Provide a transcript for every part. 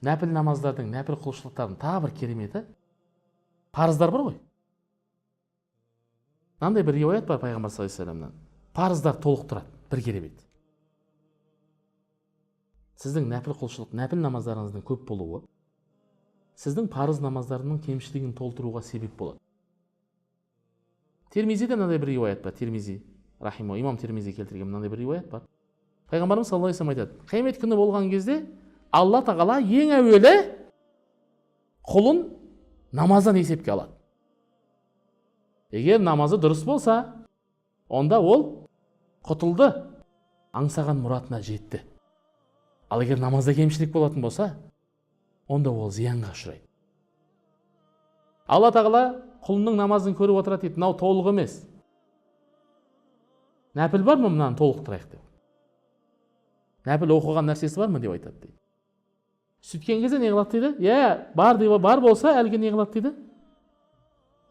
Нәпіл намаздардың, нәпіл құлшылықтардың тағы бір кереметі, парыздар бар ғой. Мынандай бір риуаят бар пайғамбар саллаллаху алейхи уассаламнан: парыздар толықтырады. Бір керемет, сіздің нәпіл құлшылық, нәпіл намаздарыңыздың көп болуы сіздің парыз намаздарының кемшілігін толтыруға себеп болады. Термизиде мынандай бір риуаят бар. Термизи рахима, имам Термизи келтірген мынандай бір риуаят бар. Пайғамбарымыз саллаллаху алейхи вассалам айтады: қиямет күні болған кезде Алла тағала ең әуелі құлын намаздан есепке алады. Егер намазы дұрыс болса, онда ол құтылды, аңсаған мұратына жетті. Ал егер намазда кемшілік болатын болса, онда ол зиянға ұшырайды. Алла тағала құлының намазын көріп отырады дейді: мынау толық емес, нәпіл бар ма, мынаны толықтырайық деп, нәпіл оқыған нәрсесі бар ма деп айтады дейді. Сөйткен кезде не қылады дейді? Иә, бар деп, бар болса, әлгі не қылады дейді?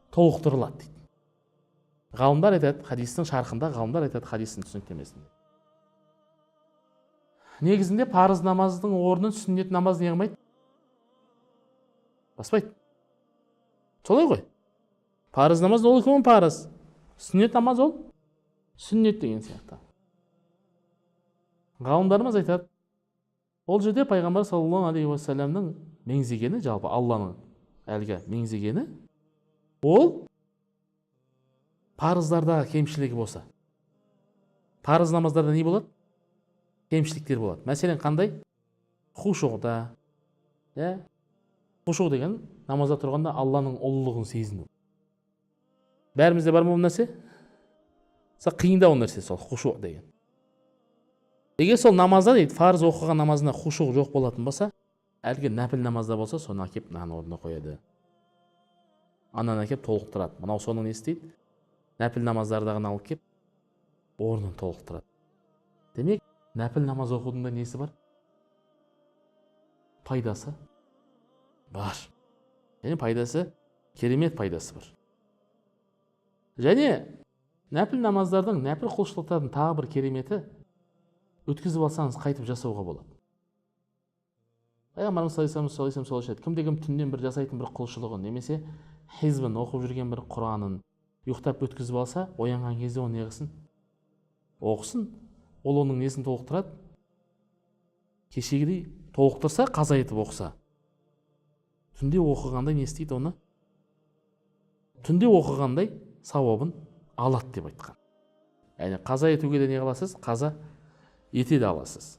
Толықтырылады дейді. Ғалымдар айтады, хадистің шархында ғалымдар айтады, хадистің түсініктемесінде: негізінде парыз намаздың орнын сүннет намаз не қылмайды? Баспайды. Солай ғой? Парыз намаз ол үкімі парыз, сүннет намаз ол сүннет деген сияқты. Ғалымдарымыз айтады, ол жерде пайғамбар саллаллаху алейхи уассаламның меңзегені, жалпы Алланың әлгі меңзегені, ол парыздардағы кемшілігі болса. Парыз намаздарда не болады? Кемшіліктер болады. Мәселен, қандай? Хушуғда, иә. Хушуғ деген намазда тұрғанда Алланың ұлылығын сезіну. Бәрімізде бар ма бұл нәрсе? Сол қиындау нәрсе, сол хушуғ деген. Егер сол намазда дейді, фарыз оқыған намазында хушуғ жоқ болатын болса, әлгі нәпіл намазда болса, соны әкеліп мынаның орнына қояды, ананы әкеліп толықтырады. Мынау соның несі дейді, нәпіл намаздардағыны алып келіп орнын толықтырады. Демек, нәпіл намаз оқудың да несі бар? Пайдасы бар. Және пайдасы керемет, пайдасы бар. Және нәпіл намаздардың, нәпіл құлшылықтардың тағы бір кереметі: өткізіп алсаңыз, қайтып жасауға болады. Пайғамбарымыз саллаллаху алейхи вассалам солай айтады: кімде кім түннен бір жасайтын бір құлшылығын немесе хизбін, оқып жүрген бір құранын ұйықтап өткізіп алса, оянған кезде оны не қылсын? Оқысын. Ол оның несін толықтырады? Кешегідей толықтырса, қаза етіп оқыса, түнде оқығандай не істейді? Оны түнде оқығандай сауабын алады деп айтқан. Яғни қаза етуге де не қыласыз? Қаза ете де аласыз.